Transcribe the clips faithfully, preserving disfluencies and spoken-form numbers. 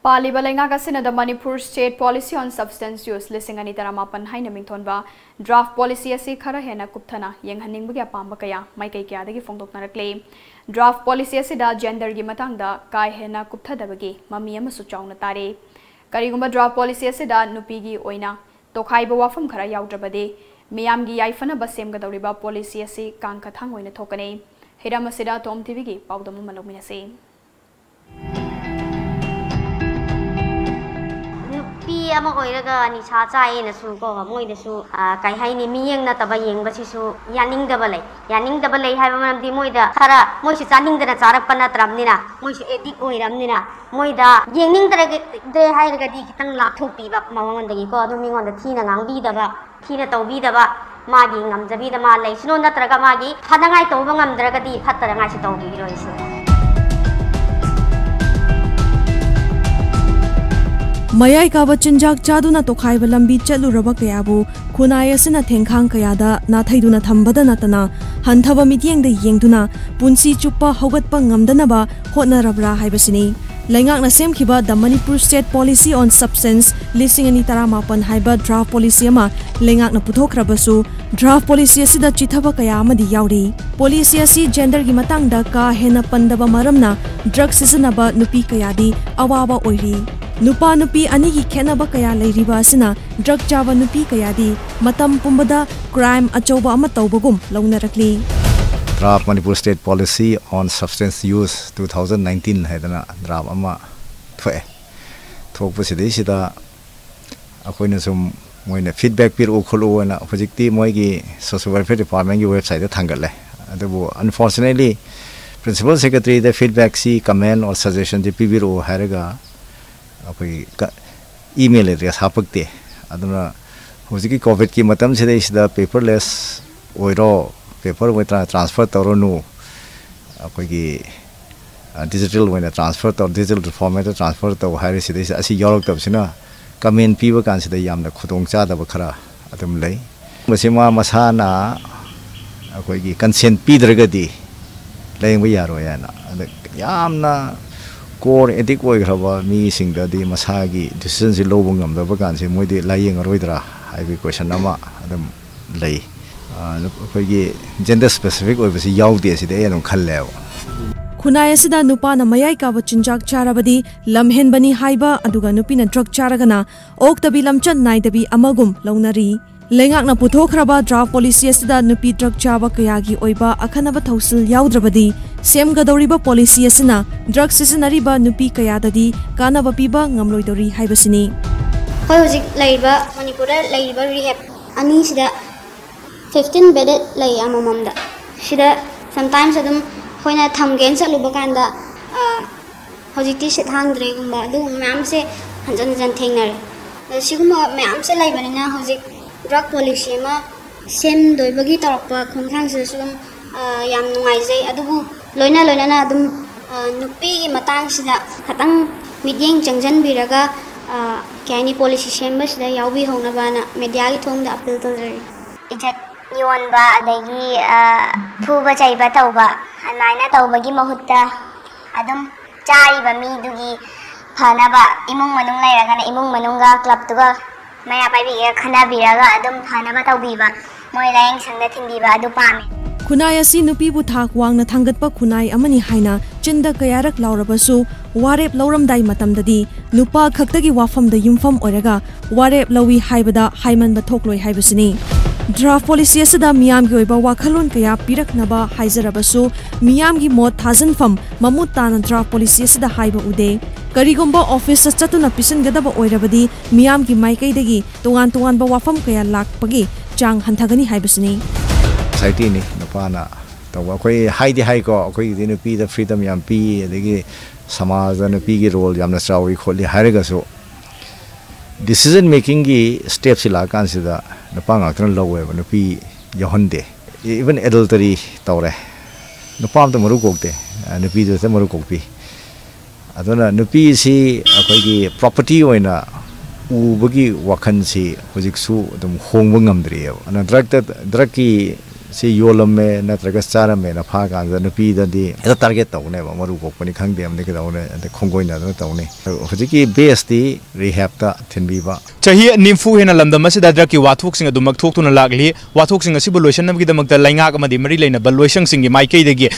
ꯄꯥꯜꯂꯤꯕ ꯂꯩꯉꯥꯛ ꯑꯁꯤꯅ The Manipur State Policy on Substance Use ꯂꯤꯁꯤꯡ ꯑꯅꯤ ꯇꯔꯥꯃꯥꯄꯟ ꯍꯥꯏꯅ ꯃꯤꯡꯊꯣꯟꯕ ꯗ꯭ꯔꯥꯐ ꯄꯣꯂꯤꯁꯤ ꯑꯁꯤ ꯈꯔ ꯍꯦꯟꯅ ꯀꯨꯞꯊꯅ ꯌꯦꯡꯍꯟꯅꯤꯡꯕꯒꯤ ꯑꯄꯥꯝꯕ ꯀꯌꯥ ꯃꯥꯏꯀꯩ ꯀꯌꯥꯗꯒꯤ ꯐꯣꯡꯗꯣꯛꯅꯔꯛꯂꯤ꯫ ꯗ꯭ꯔꯥꯐ ꯄꯣꯂꯤꯁꯤ ꯑꯁꯤꯗ ꯖꯦꯟꯗꯔꯒꯤ ꯃꯇꯥꯡꯗ ꯀꯥ ꯍꯦꯟꯅ ꯀꯨꯞꯊꯗꯕꯒꯤ ꯃꯃꯤ ꯑꯃꯁꯨ ꯆꯥꯎꯅ ꯇꯥꯔꯤ꯫ ꯀꯔꯤꯒꯨꯝꯕ ꯗ꯭ꯔꯥꯐ ꯄꯣꯂꯤꯁꯤ ꯑꯁꯤꯗ ꯅꯨꯄꯤꯒꯤ ꯑꯣꯏꯅ ꯇꯣꯈꯥꯏꯕ ꯋꯥꯐꯝ ꯈꯔ ꯌꯥꯎꯗ꯭ꯔꯕꯗꯤ, ꯃꯤꯌꯥꯝꯒꯤ ꯌꯥꯏꯐꯅꯕ ꯁꯦꯝꯒꯗꯧꯔꯤꯕ ꯄꯣꯂꯤꯁꯤ ꯑꯁꯤ ꯀꯥꯡꯈꯊꯥꯡ ꯑꯣꯏꯅ ꯊꯣꯛꯀꯅꯤ꯫ ꯍꯤꯔꯝ ꯑꯁꯤꯗ ꯇꯣꯝ ꯇꯤꯚꯤꯒꯤ ꯄꯥꯎꯗꯝ ꯑꯃ ꯂꯧꯃꯤꯟꯅꯁꯤ꯫ ꯅꯨꯄꯤ ꯑꯃ ꯑꯣꯏꯔꯒ ꯅꯤꯁꯥ ꯆꯥꯏꯌꯦꯅꯁꯨ ꯀꯣ, ꯃꯣꯏꯗꯁꯨ, ꯑ, ꯀꯩ ꯍꯥꯏꯅꯤ, ꯃꯤꯠꯌꯦꯡ ꯅꯠꯇꯕ ꯌꯦꯡꯕꯁꯤꯁꯨ ꯌꯥꯅꯤꯡꯗꯕ ꯂꯩ꯫ ꯌꯥꯅꯤꯡꯗꯕ ꯂꯩ ꯍꯥꯏꯕ ꯃꯔꯝꯗꯤ ꯃꯣꯏꯗ ꯈꯔ, ꯃꯣꯏꯁꯨ ꯆꯥꯅꯤꯡꯗꯅ ꯆꯥꯔꯛꯄ ꯅꯠꯇ꯭ꯔꯕꯅꯤꯅ, ꯃꯣꯏꯁꯨ ꯑꯦꯗꯤꯛ ꯑꯣꯏꯔꯕꯅꯤꯅ, ꯃꯣꯏꯗ ꯌꯦꯡꯅꯤꯡꯗ꯭ꯔꯦ ꯍꯥꯏꯔꯒꯗꯤ ꯈꯤꯇꯪ ꯂꯥꯞꯊꯣꯛꯄꯤꯕ ꯃꯉꯣꯟꯗꯒꯤꯀꯣ, ꯑꯗꯨꯝ ꯃꯤꯉꯣꯟꯗ ꯊꯤꯅ ꯉꯥꯡꯕꯤꯗꯕ, ꯊꯤꯅ ꯇꯧꯕꯤꯗꯕ, ꯃꯥꯒꯤ ꯉꯝꯖꯕꯤꯗ ꯃꯥ ꯂꯩꯁꯅꯨ, ꯅꯠꯇ꯭ꯔꯒ ꯃꯥꯒꯤ ꯐꯅꯉꯥꯏ ꯇꯧꯕ ꯉꯝꯗ꯭ꯔꯒꯗꯤ ꯐꯠꯇꯅꯉꯥꯏꯁꯨ ꯇꯧꯕꯤꯔꯣꯏꯁꯦ꯫ ꯃꯌꯥꯏ ꯀꯥꯕ ꯆꯤꯟꯖꯥꯛ ꯆꯥꯗꯨꯅ ꯇꯣꯈꯥꯏꯕ ꯂꯝꯕꯤ ꯆꯠꯂꯨꯔꯕ ꯀꯌꯥꯕꯨ ꯈꯨꯟꯅꯥꯏ ꯑꯁꯤꯅ ꯊꯦꯡꯈꯥꯡ ꯀꯌꯥꯗ ꯅꯥꯊꯩꯗꯨꯅ ꯊꯝꯕꯗ ꯅꯠꯇꯅ, ꯍꯟꯊꯕ ꯃꯤꯠꯌꯦꯡꯗ ꯌꯦꯡꯗꯨꯅ ꯄꯨꯟꯁꯤ ꯆꯨꯞꯄ ꯍꯧꯒꯠꯄ ꯉꯝꯗꯅꯕ ꯍꯣꯠꯅꯔꯕ꯭ꯔꯥ ꯍꯥꯏꯕꯁꯤꯅꯤ꯫ ꯂꯩꯉꯥꯛꯅ ꯁꯦꯝꯈꯤꯕ The Manipur State Policy on Substance ꯂꯤꯁꯤꯡ ꯑꯅꯤ ꯇꯔꯥꯃꯥꯄꯟ ꯍꯥꯏꯕ ꯗ꯭ꯔꯥꯐ ꯄꯣꯂꯤꯁꯤ ꯑꯃ ꯂꯩꯉꯥꯛꯅ ꯄꯨꯊꯣꯛꯈ꯭ꯔꯕꯁꯨ, ꯗ꯭ꯔꯥꯐ ꯄꯣꯂꯤꯁꯤ ꯑꯁꯤꯗ ꯆꯤꯊꯕ ꯀꯌꯥ ꯑꯃꯗꯤ ꯌꯥꯎꯔꯤ꯫ ꯄꯣꯂꯤꯁꯤ ꯑꯁꯤ ꯖꯦꯟꯗꯔꯒꯤ ꯃꯇꯥꯡꯗ ꯀꯥ ꯍꯦꯟꯅ ꯄꯟꯗꯕ ꯃꯔꯝꯅ ꯗ꯭ꯔꯒ ꯁꯤꯖꯤꯟꯅꯕ ꯅꯨꯄꯤ ꯀꯌꯥꯗꯤ ꯑꯋꯥꯕ ꯑꯣꯏꯔꯤ꯫ ꯅꯨꯄꯥ ꯅꯨꯄꯤ ꯑꯅꯤꯒꯤ ꯈꯦꯠꯅꯕ ꯀꯌꯥ ꯂꯩꯔꯤꯕ ꯑꯁꯤꯅ ꯗ꯭ꯔꯒ ꯆꯥꯕ ꯅꯨꯄꯤ ꯀꯌꯥꯗꯤ ꯃꯇꯝ ꯄꯨꯝꯕꯗ ꯀ꯭ꯔꯥꯏꯝ ꯑꯆꯧꯕ ꯑꯃ ꯇꯧꯕꯒꯨꯝ ꯂꯧꯅꯔꯛꯂꯤ꯫ Draft Manipur state policy on substance use two thousand nineteen ꯍꯥꯏꯗꯅ ꯗ꯭ꯔꯥꯐ ꯑꯃ ꯊꯣꯛꯑꯦ꯫ ꯊꯣꯛꯄꯁꯤꯗꯩꯁꯤꯗ ꯑꯩꯈꯣꯏꯅ ꯁꯨꯝ ꯃꯣꯏꯅ ꯐꯤꯗꯕꯦꯛ ꯄꯤꯔꯛꯎ ꯈꯣꯠꯂꯛꯎ ꯍꯥꯏꯅ ꯍꯧꯖꯤꯛꯇꯤ ꯃꯣꯏꯒꯤ ꯁꯣꯁꯤꯌꯦꯜ ꯋꯦꯜꯐꯤꯌꯔ ꯗꯤꯄꯥꯔꯠꯃꯦꯟꯒꯤ ꯋꯦꯕꯁꯥꯏꯠꯇ ꯊꯥꯡꯒꯠꯂꯦ꯫ ꯑꯗꯨꯕꯨ ꯑꯟꯐꯣꯔꯆꯨꯅꯦꯠꯂꯤ ꯄ꯭ꯔꯤꯟꯁꯤꯄꯜ ꯁꯦꯀ꯭ꯔꯦꯇꯔꯤꯗ ꯐꯤꯗꯕꯦꯛꯁꯤ, ꯀꯃꯦꯟ ꯑꯣꯔ ꯁꯖꯦꯁꯟꯁꯤ ꯄꯤꯕꯤꯔꯛꯎ ꯍꯥꯏꯔꯒ ꯑꯩꯈꯣꯏꯒꯤ ꯏꯃꯦꯜ ꯑꯦꯗ꯭ꯔꯦꯁ ꯍꯥꯞꯄꯛꯇꯦ꯫ ꯑꯗꯨꯅ ꯍꯧꯖꯤꯛꯀꯤ ꯀꯣꯚꯤꯗꯀꯤ ꯃꯇꯝꯁꯤꯗꯩꯁꯤꯗ ꯄꯦꯄꯔꯂꯦꯁ ꯑꯣꯏꯔꯣ, ꯄꯦꯄꯔ ꯑꯣꯏ ꯇ꯭ꯔꯥꯟꯁꯐꯔ ꯇꯧꯔꯅꯨ, ꯑꯩꯈꯣꯏꯒꯤ ꯗꯤꯖꯤꯇꯦꯜ ꯑꯣꯏꯅ ꯇ꯭ꯔꯥꯟꯁꯐꯔ ꯇꯧ, ꯗꯤꯖꯤꯇꯦꯜ ꯐꯣꯔꯃꯦꯠꯇ ꯇ꯭ꯔꯥꯟꯁꯐꯔ ꯇꯧ ꯍꯥꯏꯔꯤꯁꯤꯗꯩꯁꯤꯗ ꯑꯁꯤ ꯌꯥꯎꯔꯛꯇꯕꯁꯤꯅ ꯀꯃꯦꯟ ꯄꯤꯕ ꯀꯥꯟꯁꯤꯗ ꯌꯥꯝꯅ ꯈꯨꯗꯣꯡꯆꯥꯗꯕ ꯈꯔ ꯑꯗꯨꯝ ꯂꯩ꯫ ꯃꯁꯤ ꯃꯥ ꯃꯁꯥꯅ ꯑꯩꯈꯣꯏꯒꯤ ꯀꯟꯁꯦꯟ ꯄꯤꯗ꯭ꯔꯒꯗꯤ ꯂꯥꯌꯦꯡꯕ ꯌꯥꯔꯣꯏ ꯍꯥꯏꯅ꯫ ꯑꯗ ꯌꯥꯝꯅ Core addict ꯑꯣꯏꯈ꯭ꯔꯕ ꯃꯤꯁꯤꯡꯗꯗꯤ ꯃꯁꯥꯒꯤ decisionꯁꯤ ꯂꯧꯕ ꯉꯝꯗꯕ ꯀꯥꯟꯁꯤ ꯃꯣꯏꯗꯤ ꯂꯥꯏꯌꯦꯡꯉꯔꯣꯏꯗ꯭ꯔꯥ ꯍꯥꯏꯕꯒꯤ question ꯑꯃ ꯑꯗꯨꯝ ꯂꯩ꯫ ꯑ, ꯑꯩꯈꯣꯏꯒꯤ gender specific ꯑꯣꯏꯕꯁꯤ ꯌꯥꯎꯗꯦ ꯁꯤꯗꯤ ꯑꯩ ꯑꯗꯨꯝ ꯈꯜꯂꯦꯕ꯫ ꯈꯨꯟꯅꯥꯏ ꯑꯁꯤꯗ ꯅꯨꯄꯥꯅ ꯃꯌꯥꯏ ꯀꯥꯕ ꯆꯤꯟꯖꯥꯛ ꯆꯥꯔꯕꯗꯤ ꯂꯝꯍꯦꯟꯕꯅꯤ ꯍꯥꯏꯕ, ꯑꯗꯨꯒ ꯅꯨꯄꯤꯅ drug ꯆꯥꯔꯒꯅ ꯑꯣꯛꯇꯕꯤ ꯂꯝꯆꯠ ꯅꯥꯏꯗꯕꯤ ꯑꯃꯒꯨꯝ ꯂꯧꯅꯔꯤ꯫ ꯂꯩꯉꯥꯛꯅ ꯄꯨꯊꯣꯛꯈ꯭ꯔꯕ draft policy ꯑꯁꯤꯗ ꯅꯨꯄꯤ drug ꯆꯥꯕ ꯀꯌꯥꯒꯤ ꯑꯣꯏꯕ ꯑꯈꯟꯅꯕ ꯊꯧꯁꯤꯜ ꯌꯥꯎꯗ꯭ꯔꯕꯗꯤ ꯁꯦꯝꯒꯗꯧꯔꯤꯕ policy ꯑꯁꯤꯅ drug ꯁꯤꯖꯤꯟꯅꯔꯤꯕ ꯅꯨꯄꯤ ꯀꯌꯥꯗꯗꯤ ꯀꯥꯟꯅꯕ ꯄꯤꯕ ꯉꯝꯂꯣꯏꯗꯧꯔꯤ ꯍꯥꯏꯕꯁꯤꯅꯤ꯫ ꯑꯩꯈꯣꯏ ꯍꯧꯖꯤꯛ ꯂꯩꯔꯤꯕ ꯃꯅꯤꯄꯨꯔꯗ ꯂꯩꯔꯤꯕ rehab ꯑꯅꯤꯁꯤꯗ fifteen bedded ꯂꯩ ꯑꯃꯃꯝꯗ꯫ ꯁꯤꯗ sometimes ꯑꯗꯨꯝ ꯑꯩꯈꯣꯏꯅ ꯊꯝꯒꯦꯅ ꯆꯠꯂꯨꯕ ꯀꯥꯟꯗ, ꯑ, ꯍꯧꯖꯤꯛꯇꯤ seat ꯍꯥꯡꯗ꯭ꯔꯦꯒꯨꯝꯕ ꯑꯗꯨꯒꯨꯝꯕ ꯃꯌꯥꯝꯁꯦ ꯍꯟꯖꯟ ꯍꯟꯖꯟ ꯊꯦꯡꯅꯔꯦ꯫ ꯑꯗꯣ ꯁꯤꯒꯨꯝꯕ ꯃꯌꯥꯝꯁꯦ ꯂꯩꯕꯅꯤꯅ ꯍꯧꯖꯤꯛ drug policy ꯑꯃ ꯁꯦꯝꯗꯣꯏꯕꯒꯤ ꯇꯧꯔꯛꯄ ꯈꯣꯡꯊꯥꯡꯁꯤꯗꯁꯨ ꯑꯗꯨꯝ, ꯑ, ꯌꯥꯝ ꯅꯨꯡꯉꯥꯏꯖꯩ꯫ ꯑꯗꯨꯕꯨ ꯂꯣꯏꯅ ꯂꯣꯏꯅꯅ ꯑꯗꯨꯝ, ꯑ, ꯅꯨꯄꯤꯒꯤ ꯃꯇꯥꯡꯁꯤꯗ ꯈꯇꯪ ꯃꯤꯠꯌꯦꯡ ꯆꯪꯖꯟꯕꯤꯔꯒ, ꯑ, ꯀꯩ ꯍꯥꯏꯅꯤ, policy ꯁꯦꯝꯕꯁꯤꯗ ꯌꯥꯎꯕꯤꯍꯧꯅꯕꯅ mediaꯒꯤ ꯊꯣꯡꯗ appeal ꯇꯧꯖꯔꯤ꯫ ꯏꯖꯠ ꯌꯣꯟꯕ, ꯑꯗꯒꯤ, ꯑ, ꯐꯨꯕ ꯆꯩꯕ ꯇꯧꯕ, ꯑꯗꯨꯃꯥꯏꯅ ꯇꯧꯕꯒꯤ ꯃꯍꯨꯠꯇ ꯑꯗꯨꯝ ꯆꯥꯔꯤꯕ ꯃꯤꯗꯨꯒꯤ ꯐꯅꯕ, ꯏꯃꯨꯡ ꯃꯅꯨꯡ ꯂꯩꯔꯒꯅ ꯏꯃꯨꯡ ꯃꯅꯨꯡꯒ clubꯇꯨꯒ ꯃꯩꯔꯥ ꯄꯥꯏꯕꯤꯒ ꯈꯟꯅꯕꯤꯔꯒ ꯑꯗꯨꯝ ꯐꯅꯕ ꯇꯧꯕꯤꯕ, ꯃꯣꯏ ꯂꯥꯌꯦꯡ ꯁꯪꯗ ꯊꯤꯟꯕꯤꯕ ꯑꯗꯨ ꯄꯥꯝꯃꯤ꯫ ꯈꯨꯟꯅꯥꯏ ꯑꯁꯤ ꯅꯨꯄꯤꯕꯨ ꯊꯥꯛ ꯋꯥꯡꯅ ꯊꯥꯡꯒꯠꯄ ꯈꯨꯟꯅꯥꯏ ꯑꯃꯅꯤ ꯍꯥꯏꯅ ꯆꯤꯟꯗ ꯀꯌꯥꯔꯛ ꯂꯥꯎꯔꯕꯁꯨ, ꯋꯥꯔꯦꯞ ꯂꯧꯔꯝꯗꯥꯏ ꯃꯇꯝꯗꯗꯤ ꯅꯨꯄꯥ ꯈꯛꯇꯒꯤ ꯋꯥꯐꯝꯗ ꯌꯨꯝꯐꯝ ꯑꯣꯏꯔꯒ ꯋꯥꯔꯦꯞ ꯂꯧꯏ ꯍꯥꯏꯕꯗ ꯍꯥꯏꯃꯟꯕ ꯊꯣꯛꯂꯣꯏ ꯍꯥꯏꯕꯁꯤꯅꯤ꯫ Draft policy ꯑꯁꯤꯗ ꯃꯤꯌꯥꯝꯒꯤ ꯑꯣꯏꯕ ꯋꯥꯈꯜꯂꯣꯟ ꯀꯌꯥ ꯄꯤꯔꯛꯅꯕ ꯍꯥꯏꯖꯔꯕꯁꯨ, ꯃꯤꯌꯥꯝꯒꯤ ꯃꯣꯠ ꯊꯥꯖꯤꯟꯐꯝ ꯃꯃꯨꯠ ꯇꯥꯅ draft policy ꯑꯁꯤꯗ ꯍꯥꯏꯕ ꯎꯗꯦ꯫ ꯀꯔꯤꯒꯨꯝꯕ officeꯇ ꯆꯠꯇꯨꯅ ꯄꯤꯁꯤꯟꯒꯗꯕ ꯑꯣꯏꯔꯕꯗꯤ ꯃꯤꯌꯥꯝꯒꯤ ꯃꯥꯏꯀꯩꯗꯒꯤ ꯇꯣꯉꯥꯟ ꯇꯣꯉꯥꯟꯕ ꯋꯥꯐꯝ ꯀꯌꯥ ꯂꯥꯛꯄꯒꯤ ꯆꯥꯡ ꯍꯟꯊꯒꯅꯤ ꯍꯥꯏꯕꯁꯤꯅꯤ꯫ Societyꯅꯤ ꯅꯨꯄꯥꯅ ꯇꯧꯕ꯫ ꯑꯩꯈꯣꯏ ꯍꯥꯏꯗꯤ ꯍꯥꯏꯀꯣ, ꯑꯩꯈꯣꯏꯒꯤꯗꯤ ꯅꯨꯄꯤꯗ freedom ꯌꯥꯝ ꯄꯤ, ꯑꯗꯒꯤ ꯁꯃꯥꯖꯗ ꯅꯨꯄꯤꯒꯤ role ꯌꯥꯝꯅ ꯆꯥꯎꯏ ꯈꯣꯠꯂꯤ ꯍꯥꯏꯔꯒꯁꯨ, decision makingꯒꯤ stepꯁꯤ ꯂꯥꯛꯑꯀꯥꯟꯁꯤꯗ ꯅꯨꯄꯥ ꯉꯥꯛꯇꯅ ꯂꯧꯋꯦꯕ, ꯅꯨꯄꯤ ꯌꯥꯎꯍꯟꯗꯦ꯫ Even adultery ꯇꯧꯔꯦ, ꯅꯨꯄꯥ ꯑꯝꯇ ꯃꯔꯨ ꯀꯣꯛꯇꯦ, ꯅꯨꯄꯤꯗꯨꯗ ꯃꯔꯨ ꯀꯣꯛꯄꯤ꯫ ꯑꯗꯨꯅ ꯅꯨꯄꯤꯁꯤ ꯑꯩꯈꯣꯏꯒꯤ property ꯑꯣꯏꯅ ꯎꯕꯒꯤ ꯋꯥꯈꯜꯁꯤ ꯍꯧꯖꯤꯛꯁꯨ ꯑꯗꯨꯝ ꯍꯣꯡꯕ ꯉꯝꯗ꯭ꯔꯤꯑꯕ꯫ ꯑꯗꯨꯅ drugꯇ, drugꯀꯤ ꯁꯤ ꯌꯣꯜꯂꯝꯃꯦ ꯅꯠꯇ꯭ꯔꯒ ꯆꯥꯔꯝꯃꯦꯅ ꯐꯥ ꯀꯥꯟꯗ ꯅꯨꯄꯤꯗꯗꯤ ꯍꯦꯛꯇ ꯇꯥꯔꯒꯦꯠ ꯇꯧꯅꯦꯕ, ꯃꯔꯨ ꯀꯣꯛꯄꯅꯤ ꯈꯪꯗꯦ ꯑꯃꯗꯤ ꯀꯩꯗꯧꯅꯦ, ꯑꯗꯩ ꯈꯣꯡꯒꯣꯏꯅꯗꯅ ꯇꯧꯅꯤ꯫ ꯍꯧꯖꯤꯛꯀꯤ ꯕꯦꯁꯇꯤ ꯔꯤꯍꯦꯞꯇ ꯊꯤꯟꯕꯤꯕ꯫ ꯆꯍꯤ ꯅꯤꯐꯨ ꯍꯦꯟꯅ ꯂꯝꯗꯝ ꯑꯁꯤꯗ ꯗ꯭ꯔꯒꯀꯤ ꯋꯥꯊꯣꯛꯁꯤꯡ ꯑꯗꯨꯃꯛ ꯊꯣꯛꯇꯨꯅ ꯂꯥꯛꯂꯤ꯫ ꯋꯥꯊꯣꯛꯁꯤꯡ ꯑꯁꯤꯕꯨ ꯂꯣꯏꯁꯤꯟꯅꯕꯒꯤꯗꯃꯛꯇ ꯂꯩꯉꯥꯛ ꯑꯃꯗꯤ ꯃꯔꯤ ꯂꯩꯅꯕ ꯂꯣꯏꯁꯪꯁꯤꯡꯒꯤ ꯃꯥꯏꯀꯩꯗꯒꯤ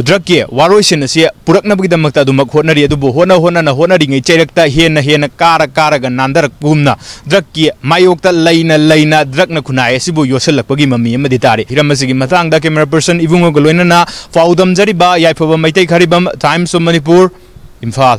ꯗ꯭ꯔꯒꯀꯤ ꯋꯥꯔꯣꯏꯁꯤꯟ ꯑꯁꯤ ꯄꯨꯔꯛꯅꯕꯒꯤꯗꯃꯛꯇ ꯑꯗꯨꯃꯛ ꯍꯣꯠꯅꯔꯤ꯫ ꯑꯗꯨꯕꯨ ꯍꯣꯠꯅ ꯍꯣꯠꯅꯅ ꯍꯣꯠꯅꯔꯤꯉꯩ ꯆꯩꯔꯛꯇ ꯍꯦꯟꯅ ꯍꯦꯟꯅ ꯀꯥꯔ ꯀꯥꯔꯒ ꯅꯥꯟꯊꯔꯛꯄꯒꯨꯝꯅ ꯗ꯭ꯔꯒꯀꯤ ꯃꯥꯌꯣꯛꯇ ꯂꯩꯅ ꯂꯩꯅ ꯗ꯭ꯔꯒꯅ ꯈꯨꯟꯅꯥꯏ ꯑꯁꯤꯕꯨ ꯌꯣꯠꯁꯤꯜꯂꯛꯄꯒꯤ ꯃꯃꯤ ꯑꯃꯗꯤ ꯇꯥꯔꯤ꯫ ꯍꯤꯔꯝ ꯑꯁꯤꯒꯤ ꯃꯇꯥꯡꯗ ꯀꯦꯃꯦꯔꯥ ꯄꯔꯁꯟ ꯏꯕꯨꯡꯉꯣꯒ ꯂꯣꯏꯅꯅ ꯄꯥꯎꯗꯝꯖꯔꯤꯕ ꯌꯥꯏꯐꯕ Meitei ꯈꯥꯔꯤꯕꯝ, Times of Manipur, Imphal.